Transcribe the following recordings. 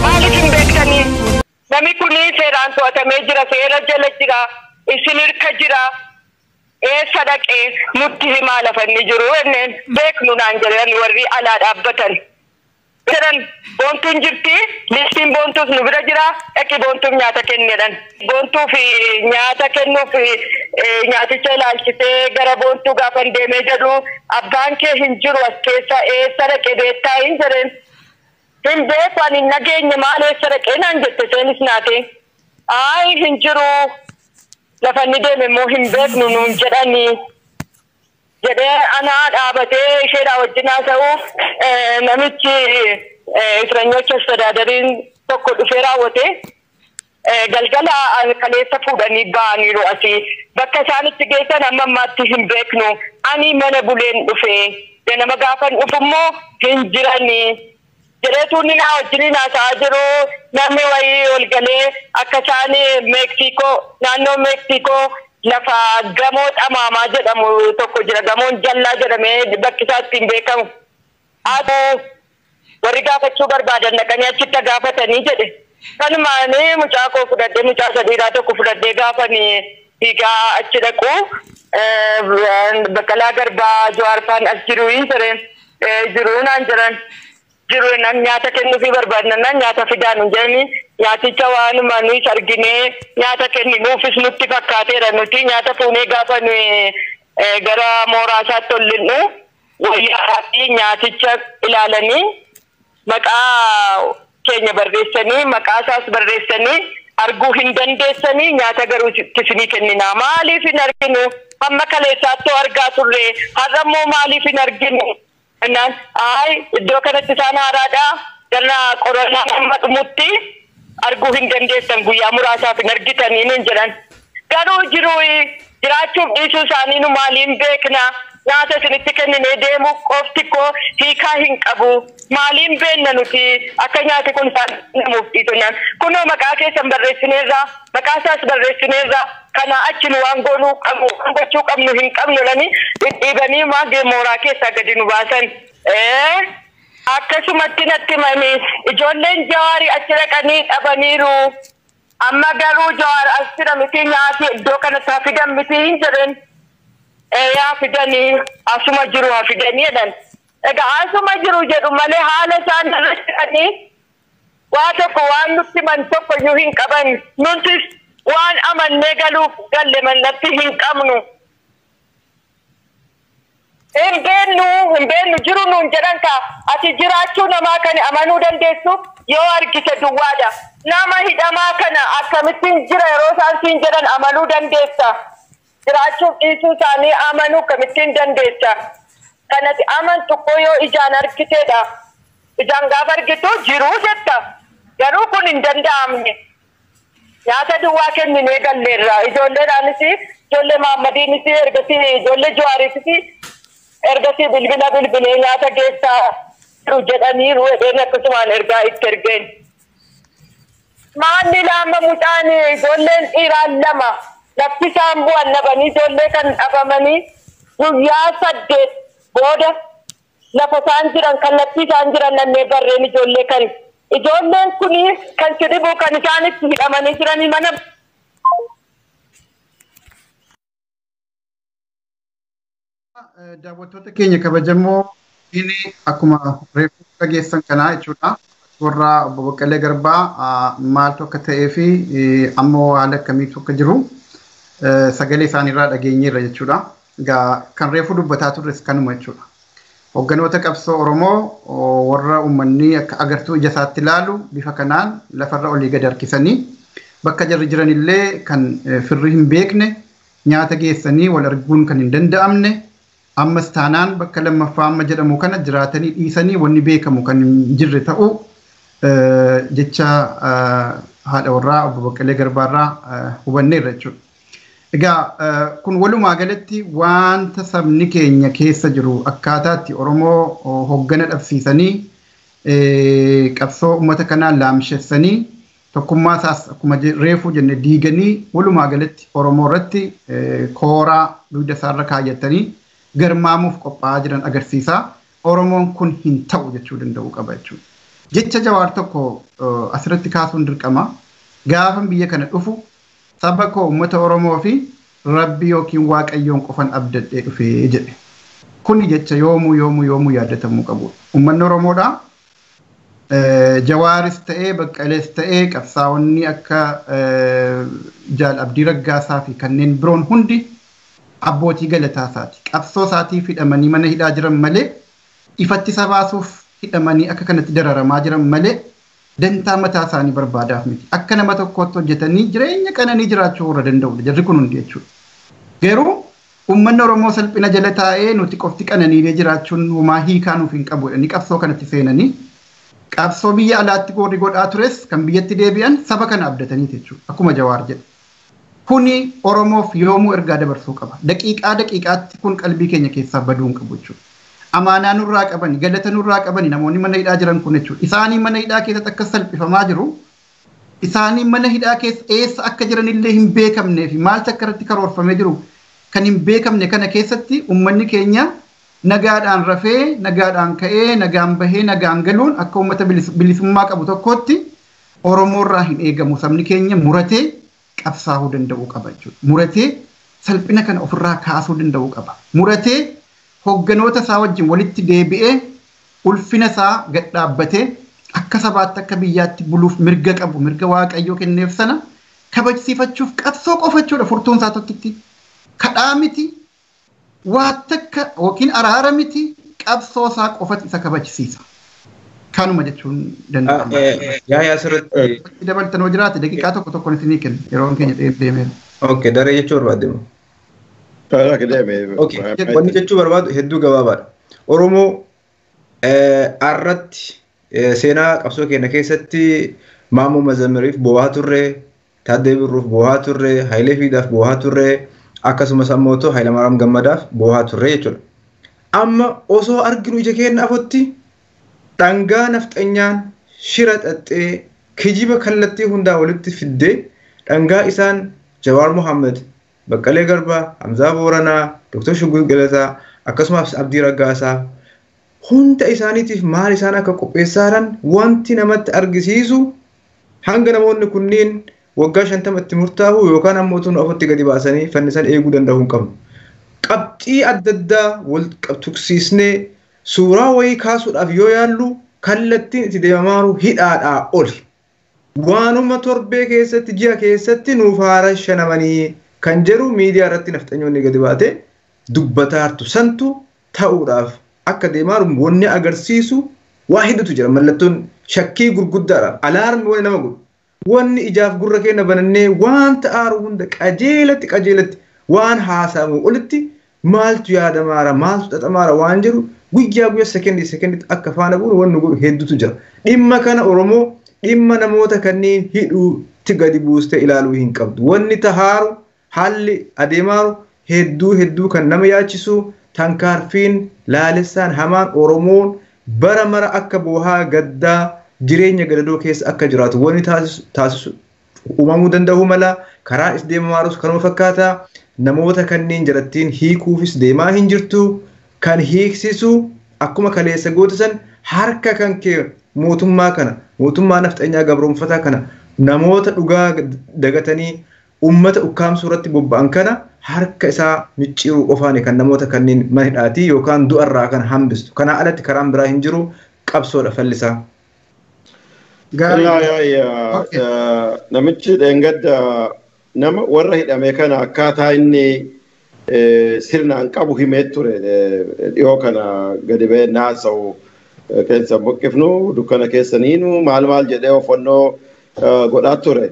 Maaliif hin beektanii? Namni kun seeraan to'atamee jira, seera jala jira, isin hirka jira. Eessa dhaqee nutti himaa lafa inni jiru jenneen beeknu naan jedhan warri alaa dhaabbatan. Jedhan boontuun jirti, listiin boontuus nu bira jira, dhaqi boontuuf nyaata kenni jedhan. Boontuuf nyaata kennuuf nyaaticha ilaalchisee gara boontuu gaafan deemee jedhu abbaan kee hin jiru as keessa eessa dhaqe beektaa hin jedheen. Hin beeku ani hin nageenye maal eessa dhaqee naan jette isheenis naate. Ayi hin jiru. Lafa inni deeme immoo hin beeknu nuun jedhanii jedhee anaa dhaabatee isheedhaa wajjin haasa'u namichi እስረኞች አስተዳደሪin tokko dhufee raawwate galgala kaleessa fuudhanii ba'aniiru asii bakka isaan itti geessan amma ammaatti hin beeknu ani mana buleen dhufe ganama gaafan dhufu immoo hin jiranii jedheetu inni naa wajjiniin haasa'aa jiru namni wayii ol galee akka isaan Meeksikoo naannoo Meeksikoo lafa gamoo xamaamaa jedhamu tokko jira gamoon jallaa jedhamee bakki isaa ittiin beekamu. Haa warri gaafachuu barbaadan dhaqanii achitti gaafatanii jedhe. Kanumaan mucaa koo fudhadhee mucaa sadiidhaa tokko fudhadhee gaafanii fiigaa achi dhaqu Baqqalaa Garbaa Jawaar faan as jiru hin jedheen jiruu naan jedhan. Jiru nan nyaata kennuufii barbaadnannaan nyaata fidaa nun jedhanii nyaaticha waanuma nuyis arginee nyaata kenninuufis nutti fakkaateera nuti nyaata fuunee gaafa nuyi gara mooraa isaatti ol linnu wayyaa fi nyaaticha ilaalanii maqaa keenya barreessanii maqaa isaas barreessanii arguu hin dandeessanii nyaata garuu isinii kenninaa maaliif hin arginu hamma kaleessaatti argaa turre har'a immoo maaliif hin arginu jennaan ayi iddoo kanatti isaan haaraadha ganna qorannaa hamma dhumutti arguu hin dandeessan guyyaa muraasaaf hin argitanii nun jedhan garuu jiru jiraachuuf dhiisuu isaanii nu maaliin beekna nyaata isinitti kenninee deemuu qofti koo hiikaa hin qabu maaliin beenna nuti akka nyaati kun isaan namuuf dhiisonnaan kunoo maqaa keessan barreessineerra maqaa isaas barreessineerra kana achi nu waan goonuu qabnu waan gochuu qabnu hin qabnu lani dhidhiibanii maagee mooraa keessaa gadi nu baasan. Akkasumatti natti himanii ijoolleen Jawaarii achi dhaqanii dhabaniiru. Amma garuu Jawaar as jira miti nyaati iddoo kanatti haa fidan miti hin jedheen. Yaa fidanii asuma jiru haa fidanii jedhan. Egaa asuma jiru jedhu malee haala isaan irra jiranii waa tokko waan nutti himan tokko iyyuu hin qaban. Nutis waan amannee galuuf galle mallatti hin qabnu. Hin beennu hin beennu jiru nuun jedhan kaa ati jiraachuu namaa kan amanuu dandeessu yoo argite duwwaadha. Nama hidhamaa kana akkamittiin jira yeroo isaan siin jedhan amanuu dandeessa. Jiraachuuf dhiisuu isaanii amanuu akkamittiin dandeessa. Kanati amantu koo yoo ijaan argiteedha. Ijaan gaafa argitu jiruu jetta. Garuu kun hin danda'amne. Nyaata duwwaa kenninee galleerra. Ijoolleedhaanis ijoollee Mahaammadiinis ergasii ijoollee Jawaariitis ergasii bilbila bilbilee nyaata geessaa jiru jedhaniiru jedheen akkasumaan ergaa itti ergeen. Maalli lama mucaan ijoolleen dhiiraa lama lafti isaan bu'an dhabanii ijoollee kan dhabamanii guyyaa 8 booda lafa isaan jiran kallattii isaan jiran nannee barreen ijoollee kan. Ijoolleen kuni kan si dhibu kan isaan itti hidhamanii jiranii mana. Daawwattoota keenya kabajamoo inni akkuma reefuu dhageessan kanaa jechuudha. Warra obbo Baqqalee Garbaa maaltu akka ta'ee fi ammoo haala akkamiitu akka jiru sagalee isaaniirraa dhageenyeerra jechuudha. Egaa kan reefuu dubbataa turres kanuma jechuudha. Hogganoota qabsoo Oromoo warra uummanni akka agartuu ija isaatti ilaalu bifa kanaan lafarra olii gad harkisanii bakka jarri jiranillee kan firri hin beekne nyaata geessanii wal arguun kan hin danda'amne ammas taanaan bakka lammaffaa amma jedhamu kana jiraatanii dhiisanii wanni beekamu kan hin jirre ta'uu jecha haadha warraa obbo Baqqalee Garbaarraa hubanneerra jechuudha. Egaa kun walumaa galatti wanta sabni keenya keessa jiru akkaataatti Oromoo hoggana dhabsiisanii qabsoo uummata kanaa laamshessanii tokkummaa isaas akkuma reefuu jenne diiganii walumaa galatti Oromoo irratti kooraa dugda isaarra kaayyatanii garmaamuuf qophaa'aa jiran agarsiisa. Oromoon kun hin ta'u jechuu danda'uu qaba jechuudha. Jecha Jawaar tokko asirratti kaasuun dirqama. Gaafan biyya kana dhufu saba koo uummata Oromoo fi Rabbi yookiin Waaqayyoon qofan abdadhee dhufee jedhe. Kuni jecha yoomuu yoomuu yoomuu yaadatamuu qabudha. Uummanni Oromoodhaa Jawaaris ta'ee Baqqalees ta'ee qabsaa'onni akka Jaal Abdii Raggaasaa fi kanneen biroon hundi abbootii galataa isaati. Qabsoo isaatiif hidhamanii mana hidhaa jiran malee ifatti isa baasuuf hidhamanii akka kanatti dararamaa jiran malee dantaa mataa isaanii barbaadaaf miti. Akka nama tokkootti hojjetanii jireenya qananii jiraachuu warra danda'udha. Jarri kun hundi jechuudha. Garuu uummanni Oromoo salphina jala taa'ee nuti qofti qananiilee jiraachuun homaa hiikaa nuuf hin qabu jedhanii qabsoo kanatti seenanii qabsoo biyya alaatti goorri godhaa tures kan biyyatti deebi'an saba kana abdatanii jechuudha. Akkuma Jawaar jedhe. Kuni Oromoof yoomuu ergaa dabarsuu qaba. Daqiiqaa daqiiqaatti kun qalbii keenya keessaa baduu hin qabu jechuudha. Amaanaa nurraa qabani, galata nurraa qabani namoonni mana hidhaa jiran kun jechuudha. Isaanii mana hidhaa keessatti akka salphifamaa jiru, isaanii mana hidhaa keessa eessa akka jiranillee hin beekamnee fi maaltu akka irratti karoorfamee jiru kan hin beekamne kana keessatti uummanni keenya nagaadhaan rafee, nagaadhaan ka'ee, nagaan bahee, nagaan galuun akka uummata bilisummaa qabu tokkootti Oromoorraa hin eegamu. Sabni keenya muratee qabsaa'uu danda'uu qaba jechuudha. Muratee salphina kana ofirraa kaasuu danda'uu qaba. Muratee hogganoota isaa wajjin walitti deebi'ee ulfina isaa gad dhaabbatee akka sabaatti akka biyyaatti buluuf mirga qabu, mirga Waaqayyoo kenneef sana kabajsiifachuuf qabsoo qofa jechuudha furtuun isaa tokkitti. Kadhaa miti, waa takka yookiin araara miti, qabsoo isaa qofatu isa kabajsiisa. Kanuma jechuun danda'ama. Yaa asirratti Dabaltan hoo jiraate daqiiqaa tokko tokkoon isinii kenna yeroon keenya deemeera. Okay, daree jechuu barbaadde moo? Okay, wanni jechuu barbaadu hedduu gabaabaadha. Oromoo arratti seenaa qabsoo keenya keessatti Maammoo Mazamiriif boo'aa turre, Taaddee Birruuf boo'aa turre, Hayilee Fiidaaf boo'aa turre, akkasumas ammoo Hayilamaariyaam Gammadaaf boo'aa turre jechuudha. Amma osoo arginu ija keenya afotti dhangaa nafxanyaan shira xaxxee kijiba kallattii hundaa walitti fiddee dhangaa isaan Jawaar Mohaammed, Baqqalee Garbaa, Hamzaa Booranaa, Dr. Shugul Galataa akkasumas Abdii Raggaasaa hunda isaaniitiif maal isaan akka qopheessaa jiran wanti namatti argisiisu hanga namoonni kunniin waggaa 50 itti murtaa'u yookaan ammoo tun ofitti gadi baasanii fannisan eeguu danda'uu hin qabnu. Qabxii adda addaa wal tuqsiisnee suuraa wayii kaasuudhaaf yoo yaallu kallattiin itti deemamaa jiru hidhaadhaa oli. Waanuma torbee keessatti ji'a keessatti nuuf haara shanamanii kan jedhu miidiyaa irratti nafxanyoonni gadi baatee dubbataa jirtu santu ta'uudhaaf akka deemaa jiru wanni agarsiisu waa hedduutu jira. Mallattoon shakkii gurguddaadha. Alaarmi wanni nama godhu. Wanni ijaaf gurra keenya banannee waan ta'aaru hunda qajeelatti qajeelatti waan haasa'amu olitti maaltu yaadamaara maaltu xaxamaara waan jedhu guyyaa guyyaa sekendii sekendiitti akka faana bu'uun wanni godhu hedduutu jira. Dhimma kana Oromoo dhimma namoota kanneen hidhuutti gadi buustee ilaaluu hin qabdu. Wanni tahaaru haalli adeemaaru hedduu hedduu kan nama yaachisu tankaarfiin laalessaan hamaan Oromoon bara mara akka boohaa gaddaa jireenya gadadoo keessa akka jiraatu wanni taasisu uumamuu danda'u mala karaan is deemamaarus kanuma fakkaata namoota kanneen jalattiin hiikuufis deemaa hin jirtu kan hiiksisu akkuma kaleessa goota san harka kan kee mootummaa kana mootummaa nafxanyaa gabroonfataa kana namoota dhugaa dagatanii ummata ukkaamsuu irratti bobba'an kana harka isaa micciiruu qofaani kan namoota kanneen mana hidhaatii yookaan du'arraa kan hambistu. Kanaa alatti karaan biraa hin jiru qabsoodha fallisaa. Namichi dheengadda nama warra hidhame kana akkaataa inni sirnaan qabu himee ture dhiyoo kana gadi ba'ee naasa'u qeensa buqqifnu dukkana keessaniinu maal maal jedhee oofannoo godhaa ture.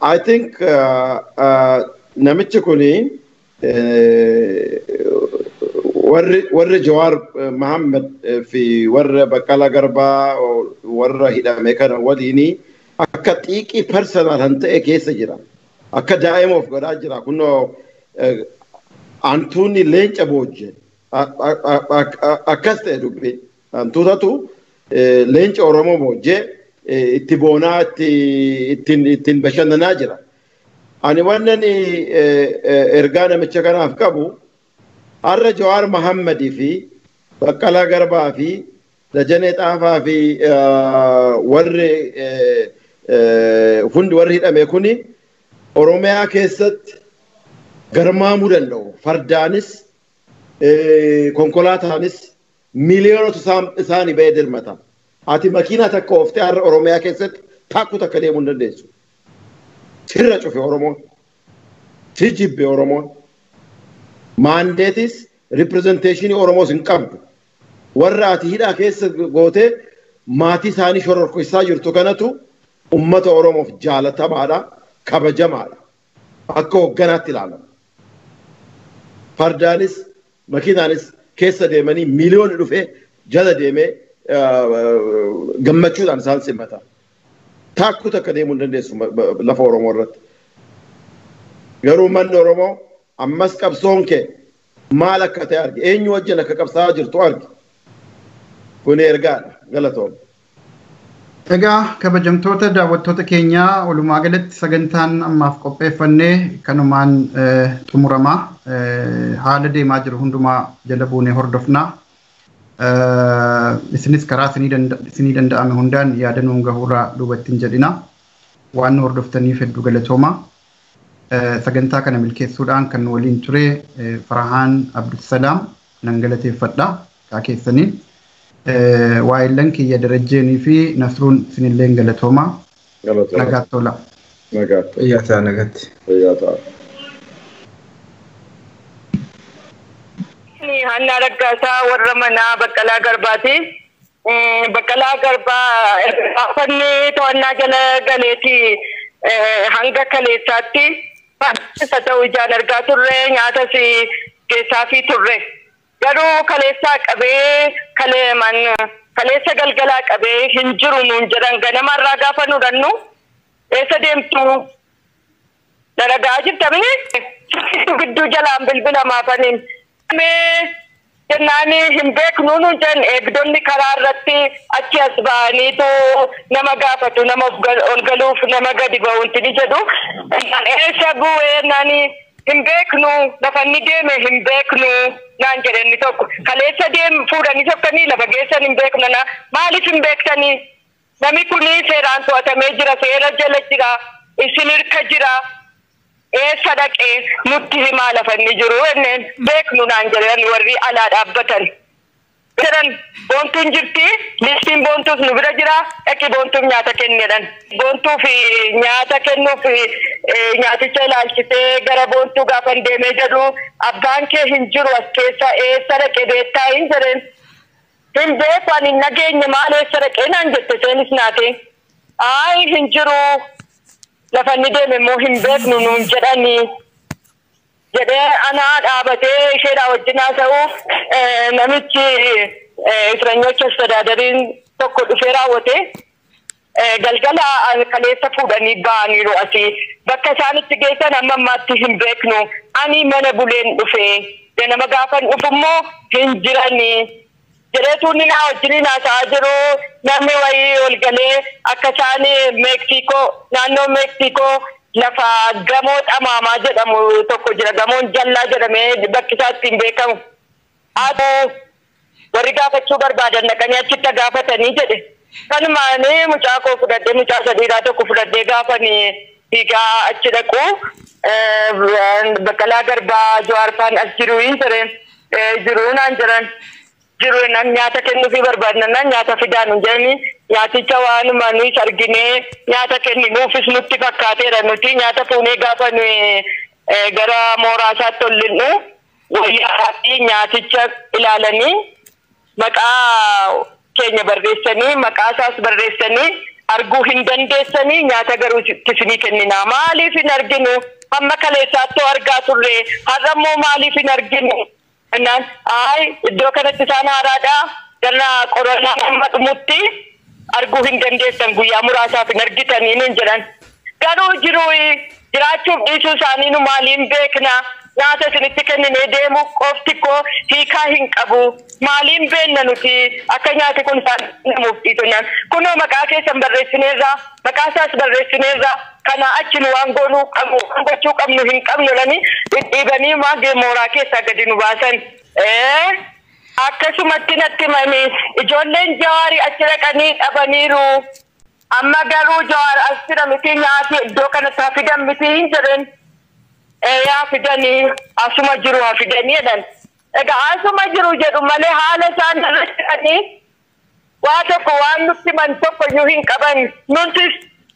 I think namichi kuni warri Jawaar Mohammed fi warra Baqqalaa Garbaa warra hidhame kana waliini akka xiiqii personal kan ta'e keessa jira. Akka daa'ima of godhaa jira. Kunoo antuunni leenca boojje akkas ta'e dubbi. Antuutatu leenca Oromoo boojjee itti boonaa ittiin bashannanaa jira. Ani wannan ergaa namicha kanaaf qabu har'a Jawaar Mohammadii fi Baqqalaa Garbaa fi Dajanee Xaafaa fi warri hundi warri hidhame kuni Oromiyaa keessatti garmaamuu danda'u. Fardaanis konkolaataanis miliyoonota isaanii ba'ee dirmata. Ati makiinaa takka ooftee har'a Oromiyaa keessatti taakku takka deemuu hin dandeessu. Sirra cufe Oromoon. Si jibbe Oromoon. Maandeetis ripirezenteeshinii Oromoos hin qabdu. Warra ati hidhaa keessa gootee maatii isaanii shororkeessaa jirtu kanatu uummata Oromoof jaalatamaadha, kabajamaadha. Akka hoogganaatti ilaalama. Fardaanis makiinaanis keessa deemanii miliyoonni dhufee jala deemee gammachuudhaan isaan simata. Taakkuu takka deemuu hin dandeessu lafa Oromoo irratti. Garuu manni Oromoo ammas qabsoon kee maal akka ta'e arge, eenyu wajjin akka qabsaa'aa jirtu arge. Kun ergaadha. Galatooma. Egaa kabajamtoota daawwattoota keenyaa, walumaa galatti sagantaan ammaaf qopheeffannee kanumaan xumuramaa. Haala deemaa jiru hundumaa jala buunee hordofnaa. Isinis karaa isinii danda'ame hundaan yaada nuun gahuurraa duubatti hin jedhina. Waan nu hordoftaniif hedduu galatooma. Sagantaa kana milkeessuudhaan kan nu waliin ture Farahaan Abdulsalaam nan galateeffadha. Kaa keessaniin. Waa'illan kiyya Darajjeenii fi Nasruun isinillee galatooma. Nagaatti tola. Nagaatti. Fayyaa ta'a, nagaatti. Fayyaa ta'a. Hannaa Raggaasaa warra manaa Baqqalaa Garbaati. Baqqalaa Garbaa gaafanni to'annaa jala galeeti hanga kaleessaatti isa ta'u ijaan argaa turre, nyaatas geessaafii turre. Garuu kaleessaa qabee, kaleeman kaleessa galgalaa qabee hin jiru nuun jedhan. Ganamarraa gaafa nu dhannu eessa deemtu dalagaa jirtamini gidduu jalaan bilbilamaafaniin. Mee jennaan hin beeknu nuun jedhan. Eegdonni karaa irratti achi as ba'aniitu nama gaafatu, nama ol galuuf nama gadi ba'uunti ni jedhu. Eessa bu'ee naan hin beeknu, lafa inni deeme hin beeknu naan jedhe inni tokko. Kaleessa deem fuudhanii sokkanii lafa geessan hin beeknu na. Maaliif hin beektanii? Namni kuni seeraan to'atamee jira, seera jala jira, isin hirka jira. Eessa dhaqee nutti himaa lafa inni jiru jenneen beeknu naan jedhan warri alaa dhaabbatan. Jedhan Boontuun jirti, listiin Boontuus nu bira jira, dhaqi Boontuuf nyaata kenni jedhan. Boontuuf nyaata kennuuf nyaaticha ilaalchisee gara Boontuu gaafan deemee jedhu, abbaan kee hin jiru as keessa, eessa dhaqe beektaa hin jedheen. Hin beeku, ani hin nageenye, maal eessa dhaqee naan jette seenis naate. Ayi, hin jiru, lafa inni deeme immoo hin beeknu nuun jedhanii. Jedhee anaa dhaabatee isheedhaa wajjin haasa'u namichi እስረኞች አስተዳደሪin tokko dhufee raawwate galgala kaleessa fuudhanii ba'aniiru asii. Bakka isaan itti geessan amma ammaatti hin beeknu. Ani mana buleen dhufe, ganama gaafan dhufummoo hin jiranii jedheetu inni naa wajjin haasa'aa jiru namni wayii ol galee akka isaan Meeksikoo, naannoo Meeksikoo lafa gamoo Xamaamaa jedhamu tokko jira, gamoon jallaa jedhamee bakki isaa ittiin beekamu. Haa, warri gaafachuu barbaadan dhaqanii achitti gaafatanii jedhe. Kanumaan mucaa koo fudhadhee, mucaa sadiidhaa tokko fudhadhee gaafanii fiigaa achi dhaqu, Baqqalaa Garbaa Jawaar faan as jiru hin jedheen, jiru naan jedhan. Jiru nan nyaata kennuufii barbaadnan nyaata fidaan hin jedhani. Nyaaticha waanuma nuyi arginee nyaata kenninuufis nutti fakkaateera. Nuti nyaata fuunee gaafa nuyi gara mooraa isaatti ol linnu wayyaa fi nyaaticha ilaalanii maqaa keenya barreessanii maqaa isaas barreessanii, arguu hin dandeessanii, nyaata garuu isinii kennina. Maaliif hin arginu? Hamma kaleessaatti argaa turre, har'a immoo maaliif hin arginu? Jennaan, ayi, iddoo kanatti isaan haaraadha, gara qoranaa hamma dhumutti arguu hin dandeessan, guyyaa muraasaaf hin argitanii nun jedhan. Garuu jiru jiraachuuf dhiisuu isaanii nu maaliin beekna? Nyaata isinitti kenninee deemuu qofti koo hiikaa hin qabu. Maaliin beenna nuti akka nyaati kun isaan namuuf dhiisu? Kunoo maqaa keessan barreessineerra, maqaa isaas barreessineerra, kana achi nu waan goonuu qabnu, waan gochuu qabnu hin qabnu lani dhidhiibanii maagee mooraa keessaa gadi nu baasan. Akkasumatti natti himanii ijoolleen Jawaarii achi dhaqanii dhabaniiru. Amma garuu Jawaar as jira miti, nyaati iddoo kanatti haa fidan miti hin jedhan. Yaa fidanii, asuma jiru, haa fidanii jedhan. Egaa asuma jiru jedhu malee haala isaan irra jiranii waa tokko waan nutti himan tokko iyyuu hin qaban. Nutis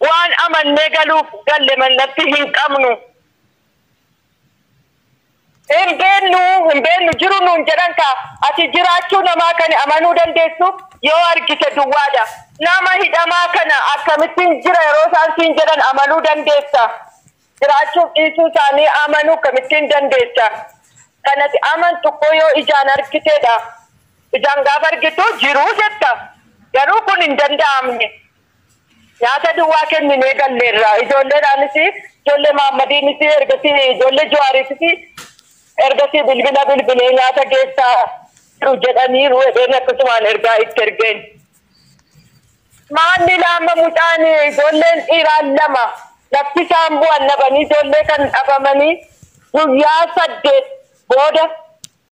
waan amannee galuuf galle mallatti hin qabnu. Hin beennu, hin beennu, jiru nuun jedhan kaa. Ati jiraachuu namaa kan amanuu dandeessu yoo argite duwwaadha. Nama hidhamaa kana akkamittiin jira yeroo isaan siin jedhan amanuu dandeessa? Jiraachuuf dhiisuu isaanii amanuu akkamittiin dandeessa? Kanati amantu koo yoo ijaan argiteedha. Ijaan gaafa argitu jiruu jetta. Garuu kun hin danda'amne. Nyaata duwwaa kenninee galleerra. Ijoolleedhaanis, ijoollee Maammadiinis, ergasii ijoollee Jawaariitis ergasii bilbila bilbilee nyaata geessaa jiru jedhaniiru jedheen akkasumaan ergaa itti ergeen. Maalli lama mucaan ijoolleen dhiiraan lama lafti isaan bu'an dhabanii ijoollee kan dhabamanii guyyaa 8 booda.